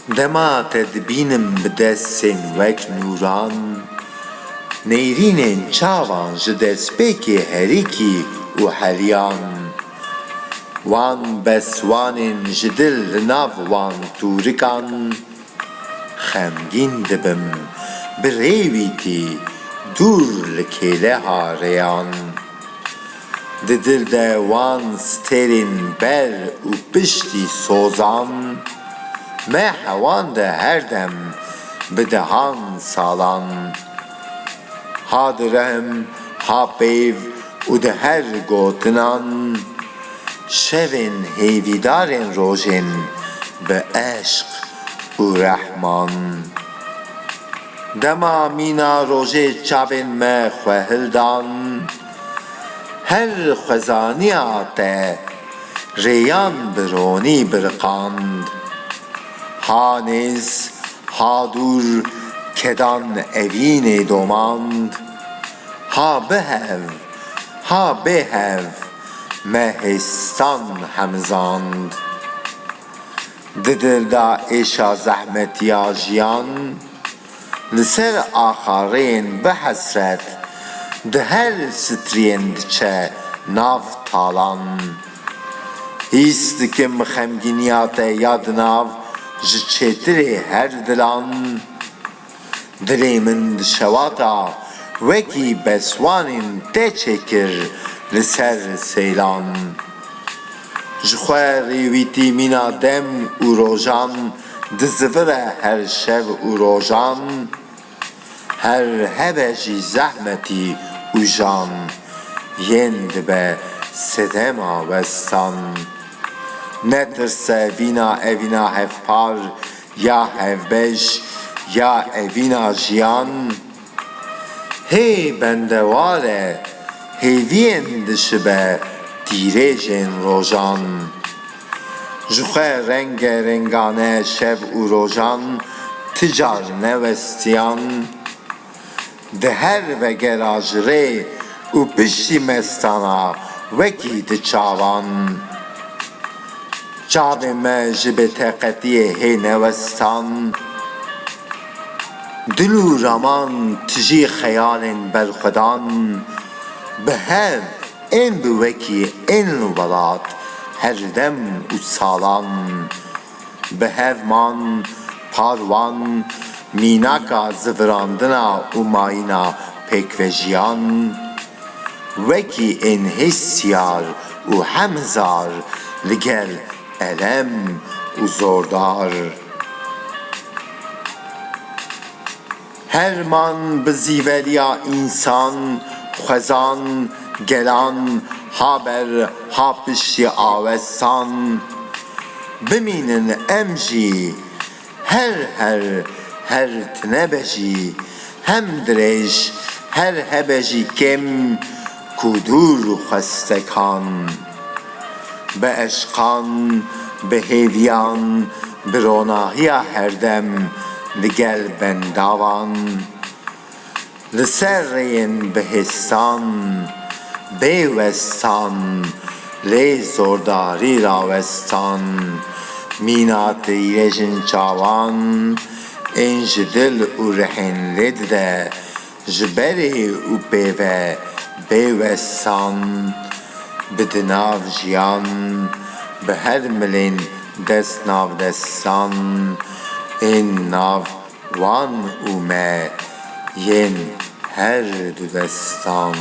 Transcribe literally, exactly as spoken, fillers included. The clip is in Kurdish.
Dema te dibînim bi destên wek nûran, nêrînên çavan ji destpêkê herikî û heliyan. Wan beswanên ji dil li nav wan tûrikan, xemgîn dibim bi rêwîtî dûr li kêleha rêyan. Di dil de wan stêrên ber û piştî sozan, me hewan de her dem bi dehan salan. Ha di rehm, ha pêv û di her gotinan, şevên hêvîdarên rojên bi eşq û rehman. Dema mîna rojê çavên me xwe hildan, her xwezaniya te rêyan bi ronî biriqand. Ha nêz, ha dûr kedan evînê domand. Ha bi hev, ha bê hev me hêstan hemizand. Di dil de êşa zehmetiya jiyan, li ser axareyên bi hesret, di her sitriyên diçe nav talan. Hîs dikim xemgîniya te ya di nav ji çêtirê her dilan. Dilê min di şewata wekî beswanên te çêkir li ser sêlan. Ji xwe rêwîtî mîna dem û rojan dizivire her şev û rojan. Her hebe jî zehmetî û jan yên dibe sedema westan. Netirse vîna evîna hevpar ya hevbeş ya evîna jiyan. Hê bendeware hêviyên dişibe tîrêjên rojan. Ji xwe renge rengane şev û rojan ti car newestiyan. Di her vegera ji rê û piştî mestana wekî di çavan. Çavên me ji bêteqetiyê hê newestan. Dil û raman tijî xeyalên berxwedan, bi hev ên bi wekî ên welat her dem û salan. Bi hev man parwan mînaka zivirandina û mayîna pêkvejiyan, wekî ên hêsiyar û hemzar li gel elem û zordar. Her man bi zîveriya însan, xwezan, gelan, ha ber, ha piştî awestan. Bimînin em jî her her, her tinebe jî, hem dirêj, her hebe jî kêm, ku dûr xwestekan. Bi eşqan, bi hêviyan, bi ronahiya herdem li gel bendavan. Li ser rêyên bihêstan, bêwestan, lê zordarî rawestan, mîna tîrêjên çawan ên ji dil û rihên lê dide, ji berê û pê ve bêwestan, bi di nav jiyan, bi her milên dest nav destan, ên nav wan û me yên her du destan.